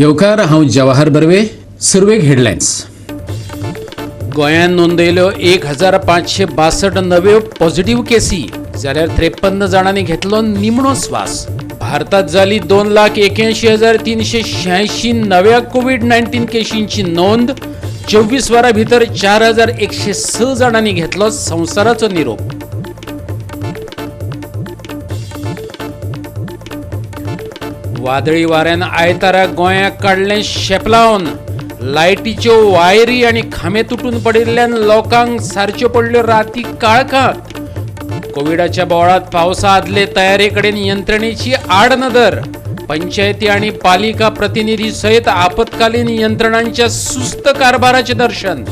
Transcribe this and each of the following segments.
येवकार, हांव जवाहर बर्वे. सुरवेक हेडलायन्स. गोंयान नोंदयल्यो 1562 नव्यो पॉझिटिव्ह केसी, जाल्यार 53 जाणांनी घेतलो निमणो स्वास. भारतात जाली 2,81,386 नव्या कोवीड 19 केशींची नोंद. 24 वरां भितर 4106 जाणांनी घेतलो संवसाराचो निरोप. वादळी वाऱ्यान आयतारा गोंयाक काडलें शेपलावन. लायटीच्यो वायरी आनी खांबे तुटून पडिल्ल्यान लोकांक सारच्यो पडल्यो राती काळखांत. कोविडाच्या बोवाळांत पावसा आदले तयारे कडेन यंत्रणेची आडनदर. पंचायती आनी पालिका प्रतिनिधी सयत आपत्कालीन यंत्रणांच्या सुस्त कारभाराचें दर्शन.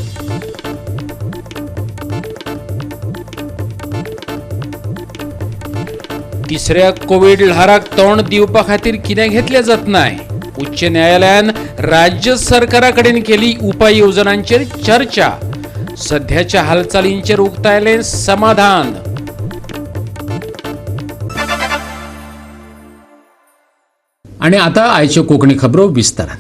तिसऱ्या कोवीड ल्हाराक तोंड दिवपा खातीर कितें घेतलें जतनाय? उच्च न्यायालयान राज्य सरकारा कडेन केली उपाय येवजणांचेर चर्चा. सध्याच्या हालचालींचेर उक्तायलें समाधान. आणि आता आयच्यो कोंकणी खबरो विस्तारान.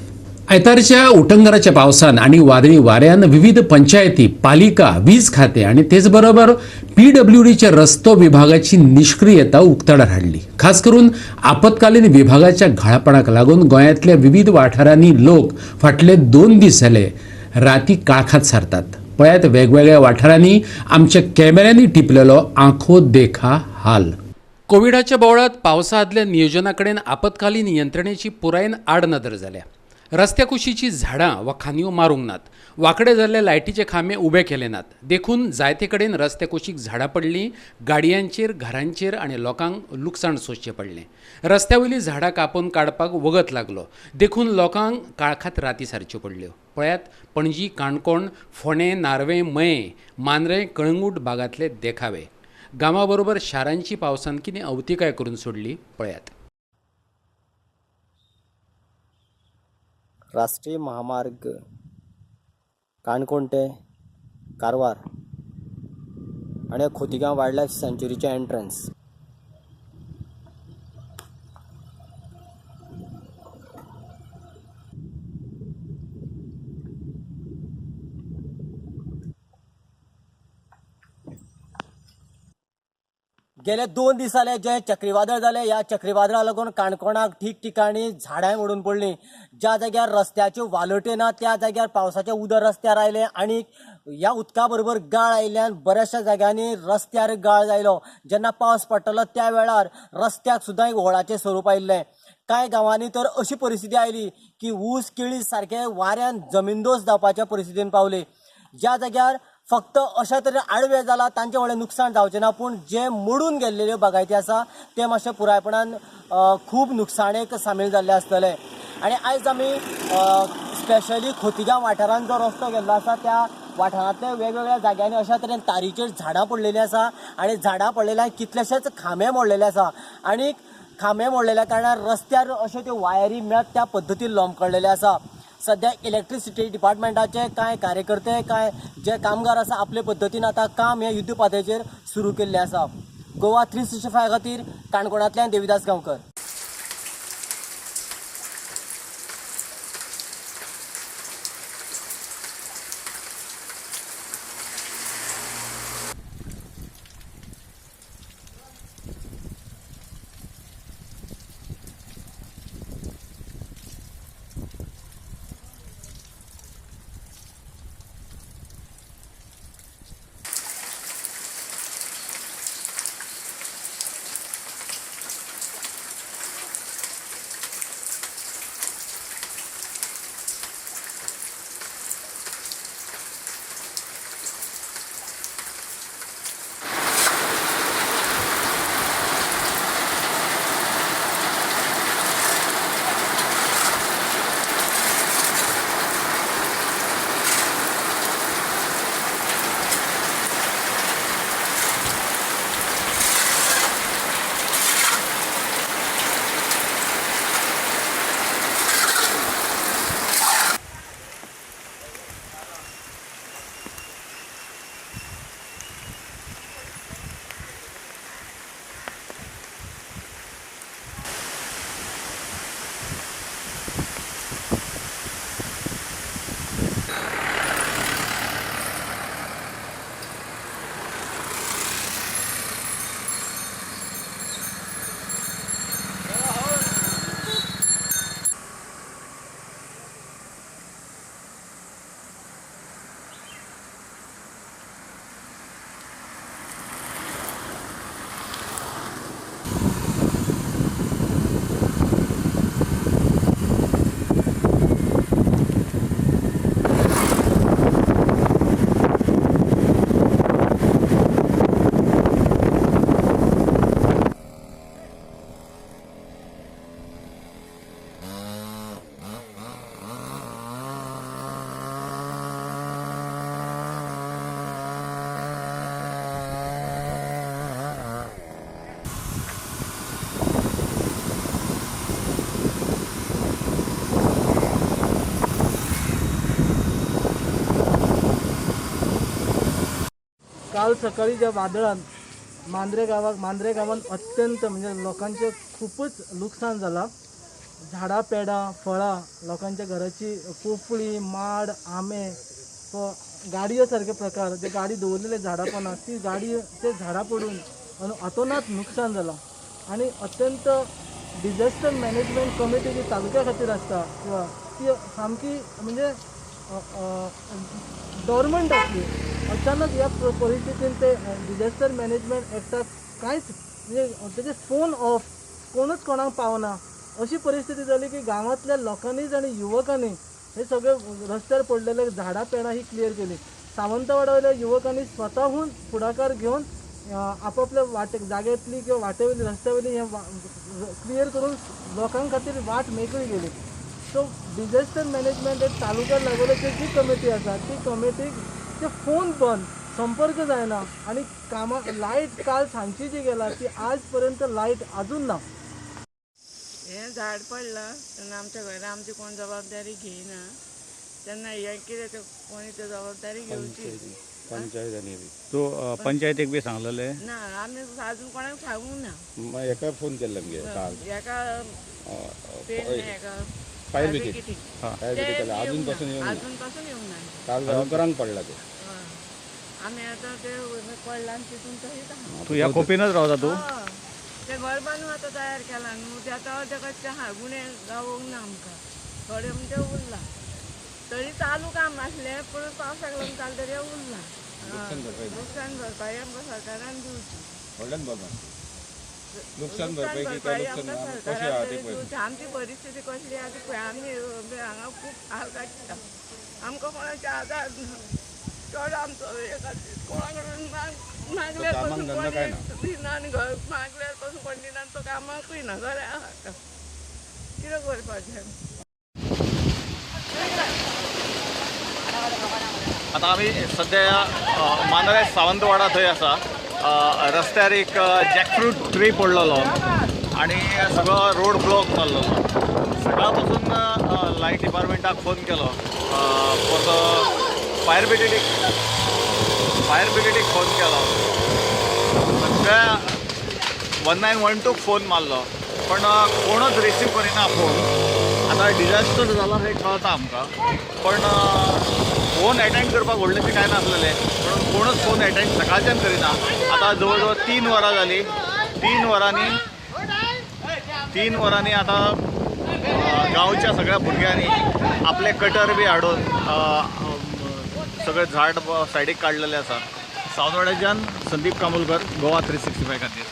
आयतारच्या उटंगराच्या पावसान आनी वादळी वाऱ्यान विविध पंचायती, पालिका, वीज खाते आनी तेच बरोबर पीडब्ल्यूडीच्या रस्तो विभागाची निष्क्रियता उक्ताडार हाडली. खास करून आपत्कालीन विभागाच्या घाळपणाक लागून गोंयांतल्या विविध वाठारांनी लोक फाटले 2 दीस जाले राती काळखात सारतात. पळयात वेगवेगळ्या वाठारांनी आमच्या कॅमेऱ्यांनी टिपलेलो आंखो देखा हाल. कोविडाच्या बोवाळांत पावसा आदल्या नियोजना कडेन आपत्कालीन यंत्रणेची पुरायेन आडनदर जाल्या. रस्त्या कुशीची झाडां वा खांदयो मारूंक नात, वांकडे जाल्ले लायटीचे खांबे उबे केले नात, देखून जायते कडेन रस्त्या कुशीक झाडां पडलीं, गाडयांचेर, घरांचेर आनी लोकांक लुकसाण सोंसचें पडलें. रस्त्या वयलीं झाडां कापून काडपाक वगत लागलो, देखून लोकांक काळखात राती सारच्यो पडल्यो. पळयात पणजी, काणकोण, फोंडें, नार्वे, मयें, मांद्रें, कळंगूट भागांतले देखावे. गांवा बरोबर शारांची पावसान कितें अवतिकाय करून सोडली पळयात. राष्ट्रीय महामार्ग काणकोण ते कारवार आनी खोतिगांव वायल्ड लायफ सँच्युरीचें एंट्रन्स. गेले 2 दीस जाले जे चक्रीवादळ जालें, ह्या चक्रीवादळा लागून काणकोणाक ठिकठिकाणी झाडां मोडून पडलीं. ज्या जाग्यार रस्त्याच्यो वालट्यो ना त्या जाग्यार पावसाचें उदक रस्त्यार आयलें आनी ह्या उदका बरोबर गाळ आयिल्ल्यान बऱ्याचशा जाग्यांनी रस्त्यार गाळ आयलो. जेन्ना पावस पडटलो त्या वेळार रस्त्याक सुद्दां एक व्होळाचें स्वरूप आयिल्लें. कांय गांवांनी तर अशी परिस्थिती आयली की ऊस केळी सारके वाऱ्यान जमीनदोस जावपाच्या परिस्थितीन पावली. ज्या जाग्यार फक्त अशा तरेन आडवे जाला तांचें व्हडलें नुकसाण जावचें ना, पूण जे मोडून गेल्लेल्यो बागायती आसा ते मातशे पुरायपणान खूब नुकसाणेक सामील जाल्ले आसतले. आनी आयज आमी स्पेशली खोतिगांव वाठारांत जो रस्तो गेल्लो आसा त्या वाठारांतल्या वेगवेगळ्या जाग्यांनी अशा तरेन तारीचेर झाडां पडलेलीं आसा आनी झाडां पडलेल्यान कितलेशेच खांबे मोडलेले आसा आनी खांबे मोडलेल्या कारणान रस्त्यार अश्यो त्यो वायरी मेळत त्या पद्दतीन लोंबकळलेले आसा. सध्या इलेक्ट्रिसिटी डिपार्टमेंटाचे कांय कार्यकर्ते, कांय जे कामगार आसा आपले पद्दतीन आतां काम हें युद्ध पातळेचेर सुरू केल्लें आसा. गोवा 365 खातीर काणकोणांतल्यान देविदास गांवकर. काल सकाळी ज्या वादळान मांद्रे गांवांत अत्यंत म्हणजे लोकांचें खुबूच लुकसाण जालां. झाडां पेडां फळां, लोकांच्या घराची पोपळी, माड, आंबे, गाडयो सारके प्रकार, जे गाडी दवरलेले झाडां पोंदा ती गाडी ते झाडां पडून अतोनात नुकसान जालां. आनी अत्यंत डिझास्टर मॅनेजमेंट कमिटी जी तालुक्या खातीर आसता किंवा ती सामकी म्हणजे डॉर्मंट आसली. अचानक ह्या परिस्थितीन ते डिझास्टर मॅनेजमेंट एक्टाक कांयच म्हणजे तेजे फोन ऑफ, कोणूच कोणाक पावना अशी परिस्थिती जाली की गांवांतल्या लोकांनीच आनी युवकांनी हे सगळे रस्त्यार पडलेले झाडां पेडां ही क्लियर केली. सावंतवाडा वयल्या युवकांनी स्वताहून फुडाकार घेवन आपापल्या वाटे जाग्यांतली किंवा वाटेवयली रस्त्यावयली हे क्लियर करून लोकां खातीर वाट मेकळी केली. सो डिझास्टर मॅनेजमेंट एक तालुक्यार लेवलाचेर जी कमिटी आसा ती कमिटीक ते फोन बंद, संपर्क जायना आनी कामां लायट काल सांजची जी गेला ती आज पर्यंत लायट अजून ना. हें झाड पडलां तेन्ना आमच्या घरा आमची कोण जबाबदारी घेयना, तेन्ना हें कितें तें कोणी ते जबाबदारी घेवची. तूं पंचायतीक बी सांगलेलें ना, आमी अजून कोणाक सांगूंक ना. हेका फोन केल्लो मगे काल, हेका पेडणे, हेका फायर ब्रिगेड, फायर ब्रिगेड अजून पासून येवंक ना, अजून पासून येवंक ना. काल गांवकरांक पडला ते. आमी आतां ते पडला आनी तितून तशीच आहा. तूं ह्या खोपीनच रावता तूं? तें घर बांदून आतां तयार केलां न्हू, ते आतां अर्दे कच्चे आहा, गुणे गावोंक ना आमकां, थोडे म्हणजे उरलां तरी चालू काम आसलें, पूण पावसाक लागून चालू तरी उरलां. नुकसान भरपाई आमकां सरकारान दिवची. व्हडल्यान बोल. नुकसान भरपाई काय नुकसान कशें आहा तें पळय. आमची परिस्थिती कसली आहा ती पळय. आमी हांगा खूब हाल काडटा, आमकां कोणाचे आदार ना, चड आमचो कोणा कडेन मागल्यार पासून कोण दिना आनी घर मागल्यार पासून कोण दिना, तो कामाकूय ना, घरा आहा, कितें करपाचें. आतां आमी सद्या मांद्रे सावंतवाडा थंय आसा. रस्त्यार एक जॅकफ्रूट ट्री पडलेलो आनी सगळो रोड ब्लॉक जाल्लो. सकाळ पासून लायट डिपार्टमेंटाक फोन केलो, परतो फायर ब्रिगेडीक फोन केलो, सगळ्या 1912 फोन मारलो, पण कोणच रिसीव करिना फोन. आतां डिजास्टर जाला हें कळता आमकां, पण फोन एटेंड करपाक व्हडलेंशें कांय नासलेलें म्हणून कोणूच फोन एटेंड सकाळच्यान करिना. आतां जवळ जवळ 3 वरां जालीं, 3 वरांनी आतां गांवच्या सगळ्या भुरग्यांनी आपले कटर बी हाडून सगळें झाड सायडीक काडलेलें आसा. सावंतवाड्याच्यान संदीप कामोलकर, गोवा 365 खातीर.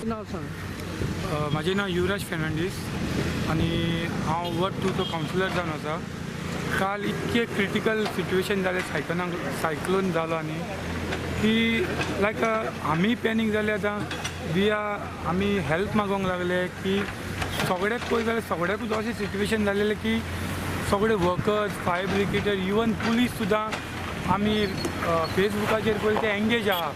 नाव सांग. म्हाजें नांव युवराज फेर्नांडीस आनी हांव वर्ड 2चो कावन्सिलर जावन आसा. काल इतकें क्रिटिकल सिट्युएशन जालें, सायक्लोन जालो आनी की लायक आमी पॅनीक जाले. आतां we are आमी हेल्प मागोंक लागले की सगळ्याक पळय जाल्यार सगळ्याकूच अशें सिट्युएशन जालेलें की सगळे workers, fire brigade, even police सुद्दां आमी फेसबुकाचेर पळय ते एंगेज आहा.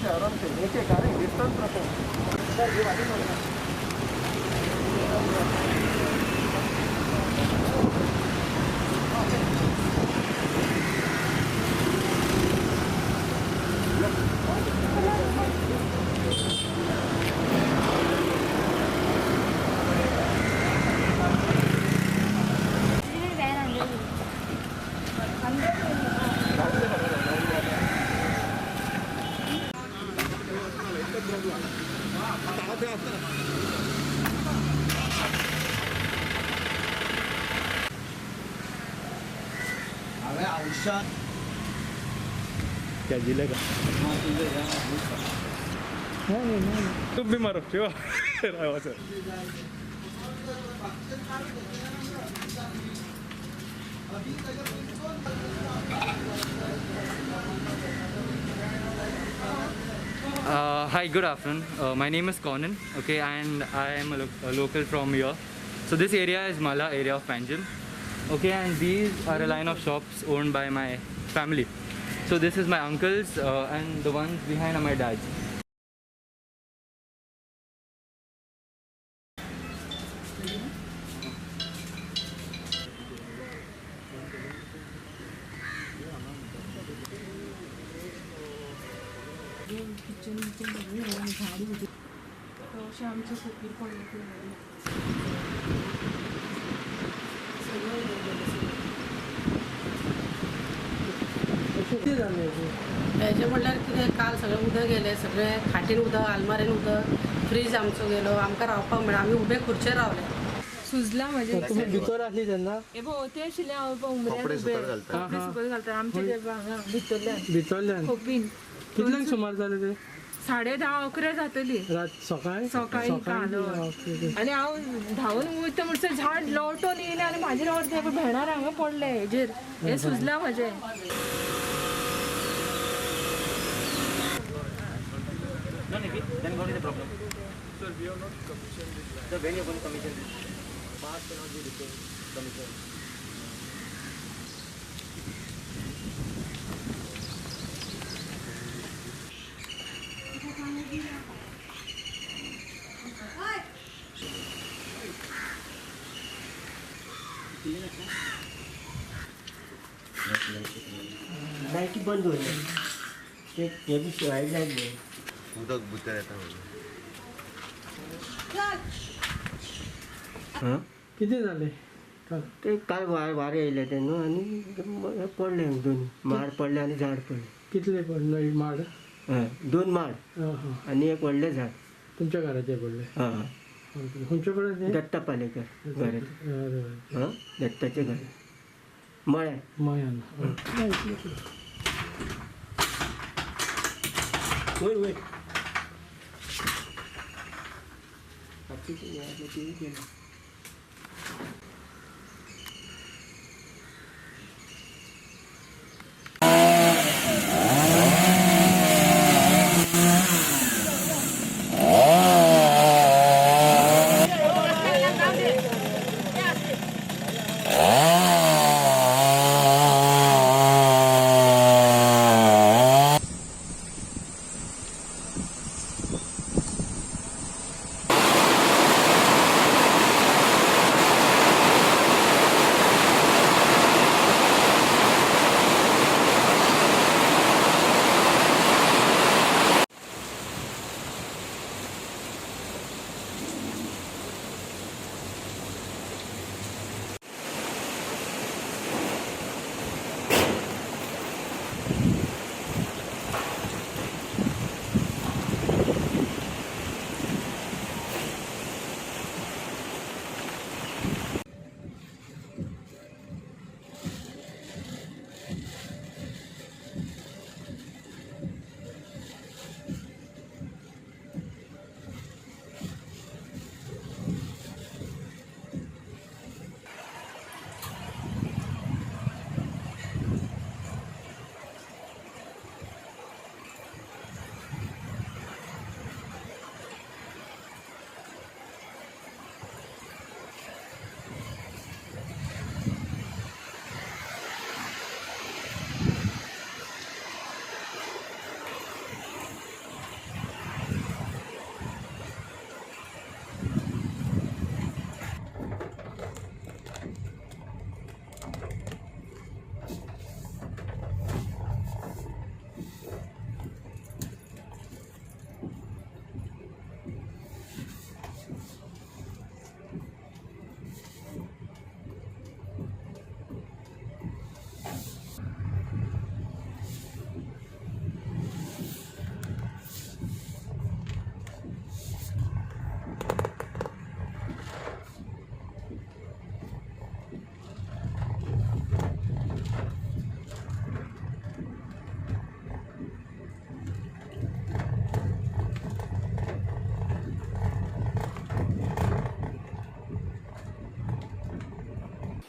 आराम से एक एक अरे डिस्टेंस रखो. क्या जिले का तुम भी मारो Shiva. Hi, good afternoon. My name is Conan, okay, and I am a local from here. So this area is Mala area of Panjim, okay, and these are a line of shops owned by my family. So this is my uncle's and the ones behind are my dad's. हेजे म्हणल्यार कितें काल सगळें उदक गेलें, सगळें खाटीन उदक, आलमारीन उदक, फ्रीज आमचो गेलो, आमकां रावपाक मेळना, आमी उबे खुर्चेर रावले. सुजला म्हजें. तुमी भितर आसली तेन्ना? हे पळय ते आशिल्ले हांव उमऱ्यार उबे कपडे सुकत घालता आमचे ते हांगा भितरल्यान भितरल्यान खोपीन. कितल्यांक सुमार जालें ते? 10:30-11 जातली रात. सकाळी सकाळी काल. आनी हांव धांवून वयता म्हणसर झाड लोटून येयलें आनी म्हाजेर अर्दें भेणार हांगा पडलें हेजेर, हें सुजलां म्हाजें. Then what is the problem? Sir, we have not commissioned this land. Sir, when you are going to commission this? Park cannot be repaired, commissioned. लायटी बंद दवरले ते हे बी शिवाय लायट न्हय. उदक भितर येता. कितें जालें? ते काल वारें येयलें तेन्ना आनी पडलें, दोन माड पडले आनी झाड पडलें. कितले पडले माड? हय, दोन माड आनी एक व्हडलें झाड. तुमच्या घराचेर पडलें? हय. खंयचे कडेन? दत्ता पालेकर घर. हां, दत्ताचें घर मळ्या मळ्यान. वयर वयर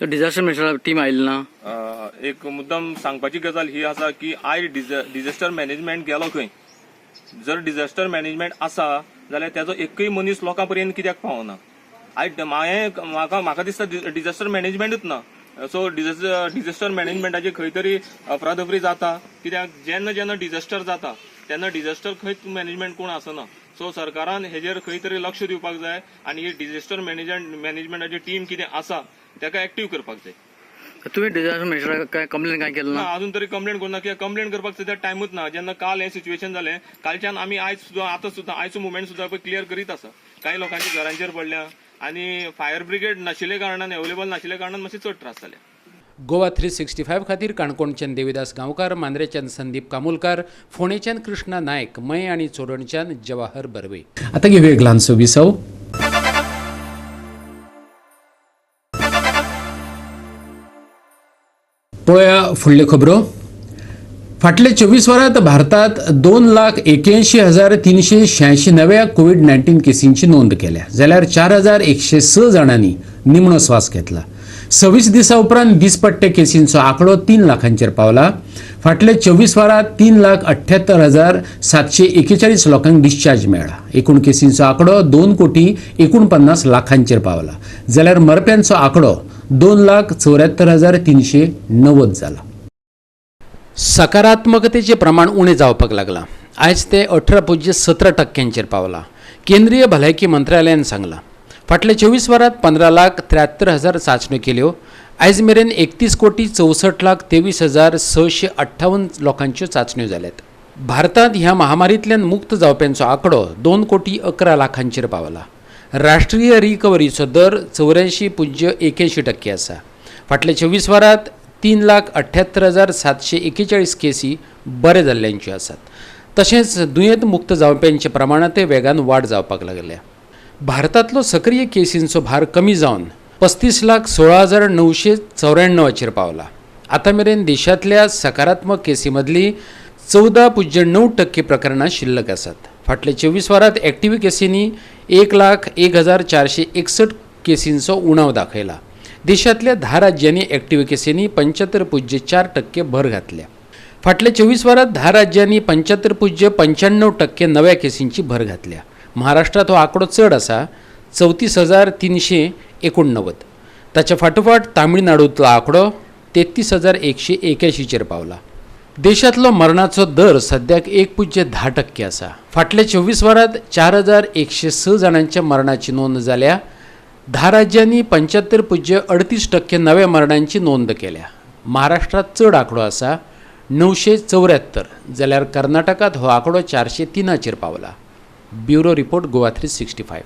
तर डिझास्टर मॅनेजमेंट टीम आयली ना? एक मुद्दम सांगपाची गजाल ही आसा की आयज डिझास्टर मॅनेजमेंट गेलो खंय? जर डिझास्टर मॅनेजमेंट आसा जाल्यार त्याचो एकूय मनीस लोकां पर्यंत कित्याक पावना? आयज हांवें म्हाका म्हाका दिसता डिझास्टर मॅनेजमेंटूच ना. सो डिझास्टर मॅनेजमेंटाची खंय तरी अफरातफरी जाता, कित्याक जेन्ना जेन्ना डिझास्टर जाता तेन्ना डिझास्टर खंयच मॅनेजमेंट कोण आसना. सो सरकारान हेजेर खंय तरी लक्ष दिवपाक जाय आनी ही डिझास्टर मॅनेजमेंटाची टीम कितें आसा ताका एक्टीव करपाक जाय. तुम्ही डिझास्टर मॅनेजराक काय कंप्लेन काय केलं ना? ना? अजून तरी कंप्लेन करूं ना, कित्याक कंप्लेन करपाक सद्या टायमूच ना. जेन्ना काल हें सिच्युएशन जालें, कालच्यान आमी आयज सुद्दां, आतां सुद्दां, आयचो मुवमेंट सुद्दां पळय क्लियर करीत आसा. कांय लोकांच्या घरांचेर पडल्या आनी फायर ब्रिगेड नाशिल्ल्या कारणान, एवेलेबल नाशिल्ल्या कारणान मातशे चड त्रास जाले. गोवा 365 खातीर काणकोणच्यान देविदास गांवकार, मांद्रेच्यान संदीप कामुलकार, फोंडेच्यान कृष्णा नायक, मये आनी चोडणच्यान जवाहर बर्वे. आतां घेवया एक ल्हानसो विसव. पळोवया फुडल्यो खबरो. फाटल्या 24 वरांत भारतात 2,81,386 नव्या कोवीड 19 केसींची नोंद केल्या, जाल्यार 4106 जाणांनी निमणो स्वास घेतला. 26 दिसां उपरांत दिसपट्टे केसींचो आंकडो 3 लाखांचेर पावला. फाटल्या 24 वरांत 3,78,741 लोकांक डिस्चार्ज मेळ्ळा. एकूण केसींचो आंकडो 2 कोटी 49 लाखांचेर पावला, जाल्यार मरप्यांचो आंकडो 2,74,390 जाला. सकारात्मकतेचें प्रमाण उणें जावपाक लागलां. आयज तें 18.17 टक्क्यांचेर पावलां, केंद्रीय भलायकी मंत्रालयान सांगलां. फाटल्या 24 वरांत 15,73,000 चांचण्यो केल्यो. आयज मेरेन 31,64,23,658 लोकांच्यो चांचण्यो जाल्यात. भारतांत ह्या महामारींतल्यान मुक्त जावप्यांचो आंकडो 2 कोटी 11 लाखांचेर पावला. राष्ट्रीय रिकवरीचो दर 84.81% आसा. फाटल्या 24 वरांत 3,78,741 केसी बरे जाल्ल्यांच्यो आसात. तशेंच दुयेंत मुक्त जावप्यांच्या प्रमाणांतय वेगान वाड जावपाक लागल्या. भारतांतलो सक्रीय केसींचो भार कमी जावन 35,16,994चेर पावला. आतां मेरेन देशांतल्या सकारात्मक केसी मदली 14.9% प्रकरणां शिल्लक आसात. फाटल्या 24 वरांत एक्टिव्ह केसींनी 1,01,461 केसींचो उणाव दाखयला. देशांतल्या 10 राज्यांनी एक्टिव्ह केसींनी 75.4% भर घातल्या. फाटल्या 24 वरांत 10 राज्यांनी 75.95% नव्या केसींची भर घातल्या. महाराष्ट्रात हो आंकडो चड आसा, 34,389. ताच्या फाटोफाट तामिळनाडूंतलो आंकडो 33,181चेर पावला. देशांतलो मरणाचो दर सद्याक 1.10% आसा. फाटल्या 24 वरांत 4106 जाणांच्या मरणाची नोंद जाल्या. 10 राज्यांनी 75.38% नव्या मरणांची नोंद केल्या. महाराष्ट्रात चड आंकडो आसा, 974, जाल्यार कर्नाटकात हो आंकडो 403चेर पावला. Bureau report, Goa 365.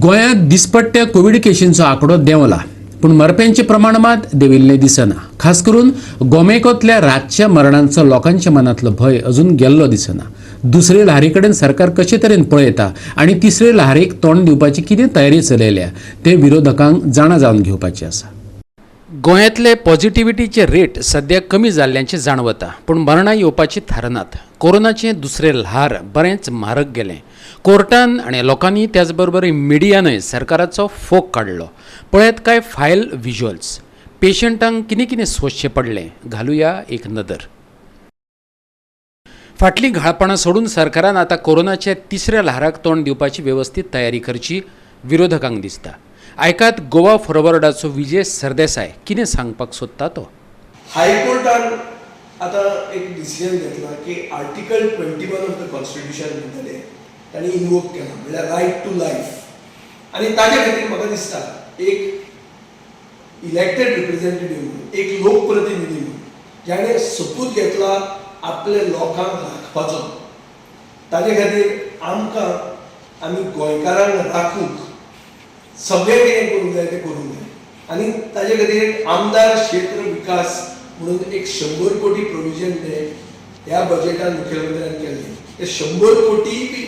गोंयांत दिसपट्ट्या कोवीड केशींचो आंकडो देंवला, पूण मरप्यांचें प्रमाण मात देंविल्लें दिसना. खास करून गोमेकोंतल्या रातच्या मरणांचो लोकांच्या मनांतलो भंय अजून गेल्लो दिसना. दुसरे ल्हारी कडेन सरकार कशे तरेन पळयता आनी तिसरे ल्हारेक तोंड दिवपाची कितें तयारी चलयल्या तें विरोधकांक जाणा जावन घेवपाचें आसा. गोंयांतले पॉझिटिव्हिटीचे रेट सद्या कमी जाल्ल्याचें जाणवता, पूण मरणां येवपाची थारनात. कोरोनाचें दुसरें ल्हार बरेंच म्हारग गेलें. कोर्टान आनी लोकांनी, त्याच बरोबर मिडियानय सरकाराचो फोग काडलो. पळयात कांय फायल विज्युअल्स. पेशंटांक कितें कितें सोंसचें पडलें, घालुया एक नदर. फाटलीं घाळपणां सोडून सरकारान आतां कोरोनाच्या तिसऱ्या ल्हाराक तोंड दिवपाची वेवस्थीत तयारी करची, विरोधकांक दिसता. आयकात गोवा फॉरवर्डाचो विजय सरदेसाय कितें सांगपाक सोदता तो. हायकोर्टान आतां एक डिसिजन घेतला की Article 21 of the Constitution म्हणटले तांणी इनवोक केला, म्हणल्यार रायट टू लायफ. आनी ताजे खातीर म्हाका दिसता एक इलेक्टेड रिप्रेझेंटेटिव्ह म्हणून, एक लोकप्रतिनिधी म्हणून, ज्याणे सोपूत घेतला आपल्या लोकांक राखपाचो, ताजे खातीर आमकां आमी गोंयकारांक राखूंक सगळें कितें करूंक जाय तें करूंक जाय. आनी ताजे खातीर एक आमदार क्षेत्र विकास म्हणून एक 100 कोटी प्रोविजन ते ह्या बजेटान मुखेलमंत्र्यान केल्लें. ते 100 कोटी बी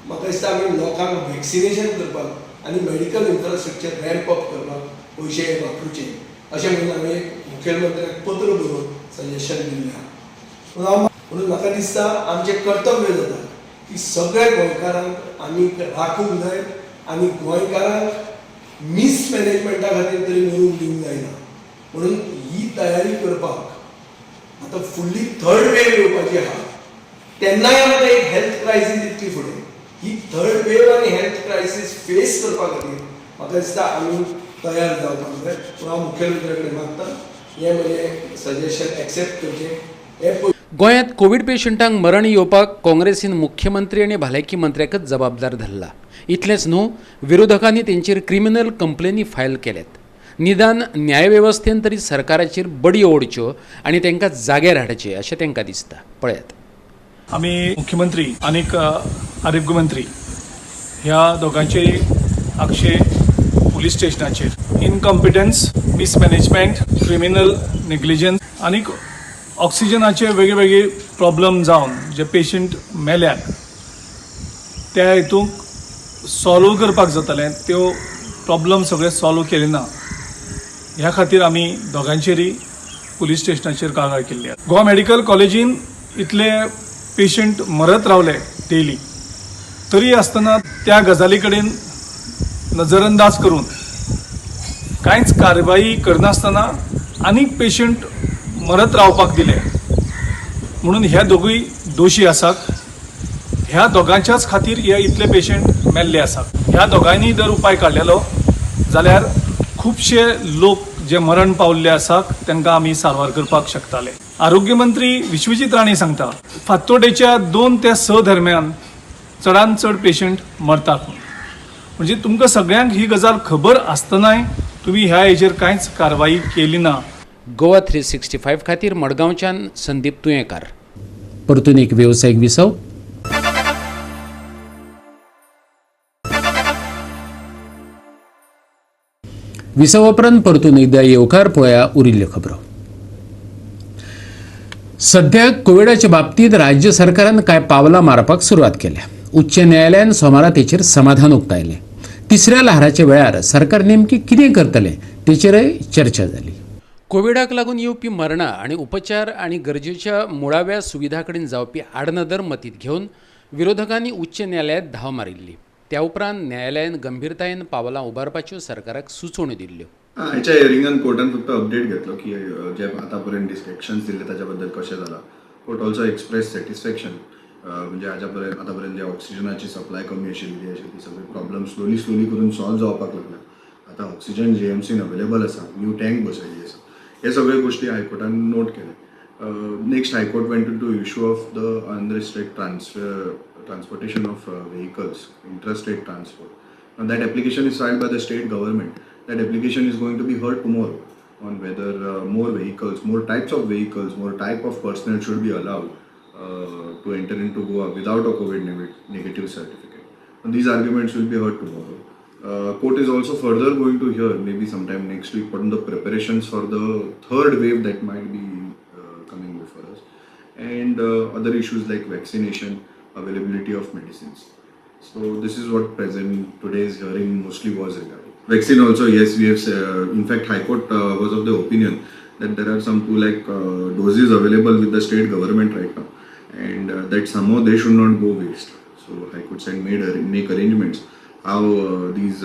म्हाका दिसता आमी लोकांक वॅक्सिनेशन करपाक आनी मेडिकल इन्फ्रास्ट्रक्चर रॅम्प अप करपाक पयशे वापरुचे अशें म्हणून हांवें मुखेलमंत्र्याक पत्र बरोवन सजेशन दिल्लें आहा. म्हणून म्हाका दिसता आमचें कर्तव्य जाता की सगळ्या गोंयकारांक आमी राखूंक जाय आनी गोंयकारांक मिसमॅनेजमेंटा खातीर तरी मरूंक दिवंक जायना. म्हणून ही तयारी करपाक आतां फुडली थर्ड वेव येवपाची आहा, तेन्नाय आमकां एक हेल्थ क्रायसीस इतली फुडें, ही थर्ड वेव आनी हेल्थ क्रायसीस फेस करपा खातीर म्हाका दिसता आमी तयार जावपाक जाय. पूण हांव मुखेलमंत्र्या कडेन मागता हें म्हजें सजेशन एक्सेप्ट करचें. हें गोंयांत कोवीड पेशंटांक मरण येवपाक काँग्रेसीन मुख्यमंत्री आनी भलायकी मंत्र्याकच जबाबदार धरला. इतलेंच न्हू, विरोधकांनी तेंचेर क्रिमिनल कंप्लेनी फायल केल्यात. निदान न्यायवेवस्थेन तरी सरकाराचेर बडयो ओडच्यो आनी तांकां जाग्यार हाडचें अशें तांकां दिसता. पळयात, आमी मुख्यमंत्री आनीक आरोग्य मंत्री ह्या दोगांचेय आगशे पुलीस स्टेशनाचेर इनकॉम्पिटन्स, मिसमॅनेजमेंट, क्रिमिनल नेग्लिजन्स आनीक ऑक्सिजनाचे वेगळे वेगळे प्रॉब्लम जावन जे पेशंट मेल्यात त्या हितूंक सॉल्व करपाक जातालें, त्यो प्रॉब्लम सगळे सॉल्व केले ना. ह्या खातीर आमी दोगांचेरय पुलीस स्टेशनाचेर कागाळ केल्ली आसा. गोवा मेडिकल कॉलेजीन इतले पेशंट मरत रावले डेली, तरी आसतना त्या गजाली कडेन नजरअंदाज करून कांयच कारवाई करनासतना आनीक पेशंट मरत रावपाक दिले म्हणून ह्या दोगूय दोशी आसात. ह्या दोगांच्याच खातीर हे इतले पेशंट मेल्ले आसात. ह्या दोगांनी जर उपाय काडलेलो जाल्यार खुबशे लोक जे मरण पावल्ले आसात तांकां आमी सारवार करपाक शकताले. आरोग्य मंत्री विश्वजीत राणे सांगता फातोडेच्या 2 ते 6 दरम्यान चडान चड पेशंट मरतात. म्हणजे तुमकां सगळ्यांक ही गजाल खबर आसतनाय तुमी ह्या हेजेर कांयच कारवाई केली ना. गोवा 365 खातीर मडगांवच्यान संदीप तुयेंकार. परतून एक वेवसायीक विसव. विसवा उपरांत परतून एकदा येवकार. पळया उरिल्ल्यो खबरो. सध्या कोविडाच्या बाबतींत राज्य सरकारान कांय पावलां मारपाक सुरवात केल्या. उच्च न्यायालयान सोमारा तेचेर समाधान उक्तायलें. तिसऱ्या ल्हाराच्या वेळार सरकार नेमकी कितें करतलें तेचेरय चर्चा जाली. कोविडाक लागून येवपी मरणां आनी उपचार आनी गरजेच्या मुळाव्या सुविधा कडेन जावपी आडनदर मतींत घेवन विरोधकांनी उच्च न्यायालयांत धांव मारिल्ली. त्या उपरांत न्यायालयान गंभीरतायेन पावलां उबारपाच्यो सरकाराक सुचोवण्यो दिल्ल्यो. हाच्या हियरिंगान कोर्टान फक्त अपडेट घेतलो की जे आतां पर्यंत डिस्ट्रक्शन्स दिल्ले ताच्या बद्दल कशें जालां. कोर्ट ऑल्सो एक्सप्रेस सॅटिस्फॅक्शन, म्हणजे हाज्या पर्यंत आतां पर्यंत जे ऑक्सिजनाची सप्लाय कमी आशिल्ली ती सगळी प्रॉब्लम स्लोली स्लोली करून सॉल्व जावपाक लागल्या. आतां ऑक्सिजन जीएमसीन अवेलेबल आसा, न्यू टँक बसयल्ली आसा. हे सगळे गोश्टी हायकोर्टान नोट केले. Next high court went to issue of the unrestricted transportation of vehicles, intrastate transport. Now that application is filed by the state government. That application is going to be heard tomorrow on whether more vehicles, more types of vehicles, more type of personnel should be allowed to enter into Goa without a COVID negative certificate. And these arguments will be heard tomorrow. Court is also further going to hear maybe sometime next week on the preparations for the third wave that might be coming before us, and other issues like vaccination, availability of medicines. So this is what present today's hearing mostly was regarding. Vaccine also, yes, we have, in fact High Court was of the opinion that there are some 2 lakh doses available with the state government right now, and that somehow they should not go waste. So High Court said make arrangements how these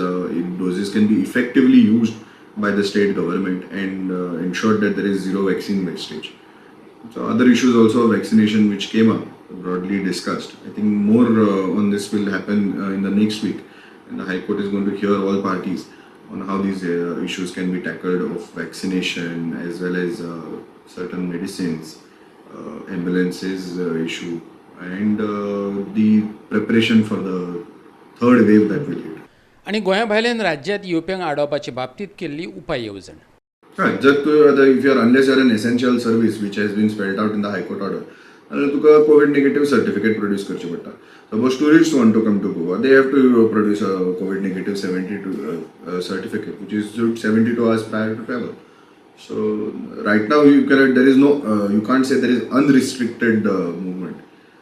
doses can be effectively used by the state government and ensure that there is zero vaccine wastage. So other issues also of vaccination which came up, broadly discussed. I think more on this will happen in the next week, and the High Court is going to hear all parties on how these issues can be tackled of vaccination as well as certain medicines, ambulances issue, and the preparation for the third wave that will hit. आनी गोंया भायल्यान राज्यांत येवप्यांक आडावपाचे बाबतींत केल्ली उपाय येवजण. हय, जर तूं आतां if you are unless you are an essential service which has been spelled out in the high court order, जाल्यार तुका कोवीड नेगेटीव सर्टिफिकेट प्रोड्यूस करचें पडटा. Suppose tourist want to come to Goa, they have to produce a COVID negative 72 certificate which is 72 hours prior to travel. So right now you cannot, there is no, you can't say there is unrestricted movement.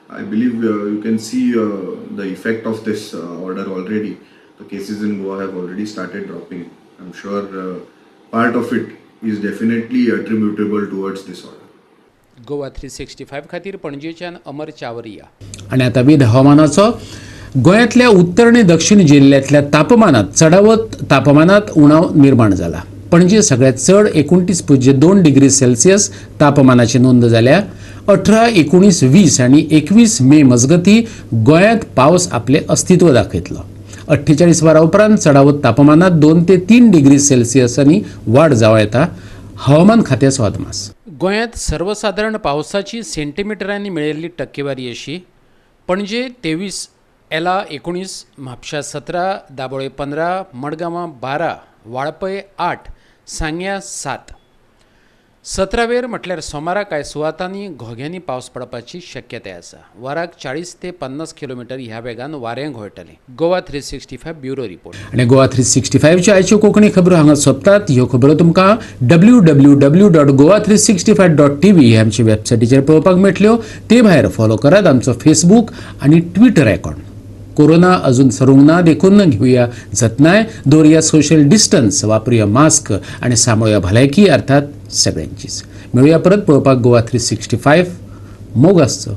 I believe you can see the effect of this order already. The cases in Goa have already started dropping. I'm sure part of it is definitely attributable towards this order. Goa 365 खातीर पणजेच्यान अमर चावरिया. आनी आतां वीद हवामानाचो. गोंयांतल्या उत्तर आनी दक्षिण जिल्ल्यांतल्या तापमानात चडावत तापमानात उणाव निर्माण जाला. पणजे सगळ्यात चड 29.2 डिग्री सेल्सियस तापमानाची नोंद जाल्या. 18, 19, 20 आनी 21 मे मजगती गोंयांत पावस आपलें अस्तित्व दाखयतलो. 48 वरां उपरांत चडावत तापमानात 2 ते 3 डिग्री सेल्सियसांनी वाड जावं येता. हवामान खात्याचो अदमास. गोंयांत सर्वसादारण पावसाची सेंटीमिटरांनी मेळिल्ली टक्केवारी अशी: पणजे 23, एला 19, म्हापशा 17, दाबोळे 15, मडगांवां 12, वाळपय 8, सांग्या 7. 17वेर म्हटल्यार सोमारा कांय सुवातांनी घोग्यांनी पावस पडपाची शक्यताय आसा. वराक 40 ते 50 किलोमिटर ह्या वेगान वारें घोळटलें. Goa 365 bureau report. आनी गोवा 365च्यो आयच्यो कोंकणी खबरो हांगा सोंपतात. ह्यो खबरो तुमकां www.goa365.tv ह्या आमच्या वेबसायटीचेर पळोवपाक मेळटल्यो. ते भायर फॉलो करात आमचो फेसबूक आनी ट्विटर अकावंट. कोरोना अजून सरूंक ना, देखून घेवया जतनाय, दवरुया सोशल डिस्टन्स, वापरुया मास्क आनी सांबाळुया भलायकी, अर्थात सगळ्यांचीच. मेळुया परत पळोवपाक गोवा 365. मोग आसचो.